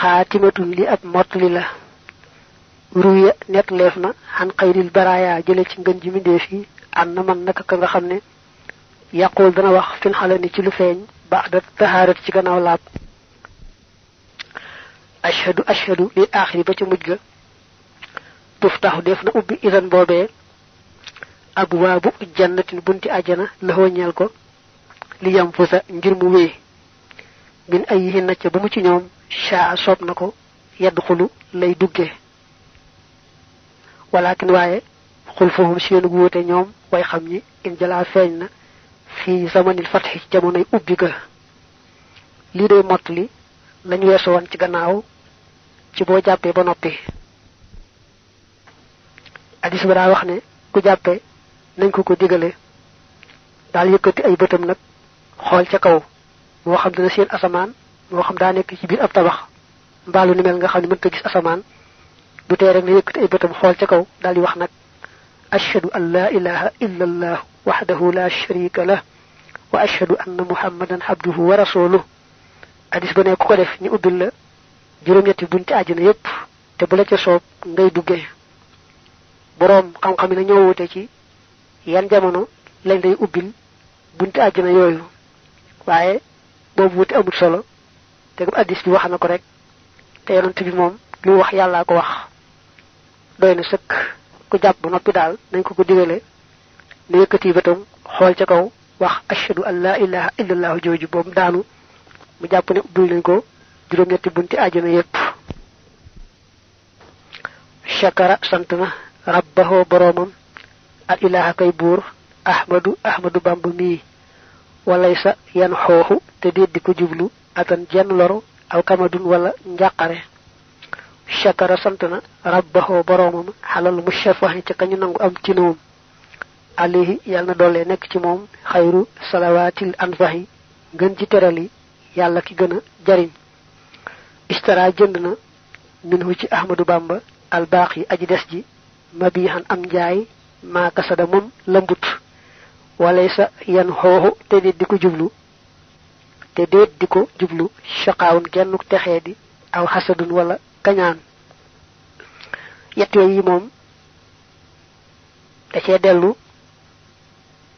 xaatimatun li ab mottali la ruya net leef na xan xayril baraaya jële ci ngën ji mindeef yi ànd na man naka ka nga xam ne yàqul dana wax fin xale ni ci lu feeñ ba'da tahaarat ci gannaaw laab ashhadu li aaxiri ba ca mujj ga tuftaxu def na ubbi idan boobee abwaabu jannatin bunti àjjana laxoo ñeel ko li yam fusa ngir mu wéy min ay yihin na ca ba mu ci ñoom shaa soob na ko yedd xulu lay dugge walakin waaye xul fahum seenu wuute ñoom way xam ñi in jalaa feeñ na fii zamanil fatxi ci jamonoy ubbi ga lii day mott li lañu weesu woon ci gannaaw ci boo jàppee ba noppi hadis ba daa wax ne ku jàppee nañ ko digale daal yëkkati ay bëtam nag xool ca kaw moo xam dana seen asamaan moo xam daa nekk ci biir ab tabax mbaalu ni mel nga xam ne mënta gis asamaan du tee rek na yëkkati ay bëtam xool ca kaw daal di wax nag ashhadu an la ilaha illa allah wahdahu la sharika lah wa ashhadu anna muhammadan abduhu wa rasuluhu hadis ba ne ku ko def ñu ubbil la juróom-ñetti bunti àjjana yépp te bu la ca soob ngay duggee boroom xam-xam yi na ñoo wute ci yan jamono lañ lay ubbil bunti àjjana yooyu waaye boobu wuti amul solo te hadis bi wax na ko rek te yonent bi moom li mu wax yàllaa ko wax doy na sëkk ku jàpp ba noppi daal nañ ko digale ne yëkkati bëtam xool ca kaw wax ashhadu an la ilaha illallah jooju boobu daanu mu jàpp ne ubbil nañ ko juróom-ñetti bunti àjjana yépp shakara sant na rabbahu boroomam al ilaha kay buur ahmadu bamba mii walaysa yan xooxu te déet di ko jublu atan jenn loru aw kamadun wala njàqare shakara sant na rabbahu boroomam xalal mushafahi ca kañu nangu am ci noom alayhi yàlla na doole nekk ci moom xayru salawaatil anfahi gën ci terali yàlla ki gën a jariñ istara jënd na minhu ci ahmadu bamba albaax yi aji des ji mabihan am njaay maa kasada moom lambut walaysa yan xooxu te déet di ko jublu shaqaawun genn texee di aw xasadun wala kañaan yett yooyu yi moom da cee dellu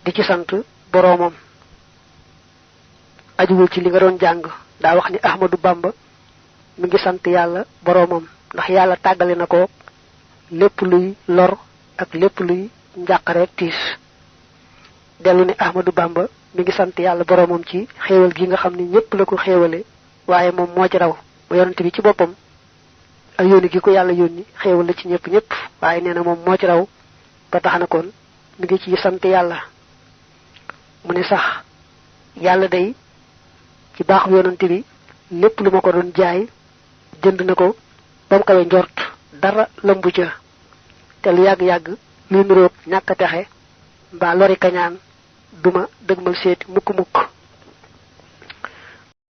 di ci sant boroomam ajuwul ci li nga doon jàng daa wax ni ahmadu bamba mi ngi sant yàlla boroomam ndax yàlla tàggale na ko lépp luy lor ak lépp luy njàqare tiis dellu ne ahmadu bamba mi ngi sant yàlla boroomam ci xéewal gi nga xam ne ñépp la ko xéewale waaye moom moo ci raw ba yonent bi ci boppam ak yónni gi ko yàlla yónni xéewal la ci ñépp waaye nee na moom moo ci raw ba tax na kon mi ngi ci sant yàlla mu ne sax yàlla day ci baaxu yonent bi lépp lu ma ko doon jaay jënd na ko ba mu kawe njort dara lëmbu ca te lu yàgg-yàgg luy nuroog ñàkk a texe mbaa lori kañaan duma dëgmal seeti mukk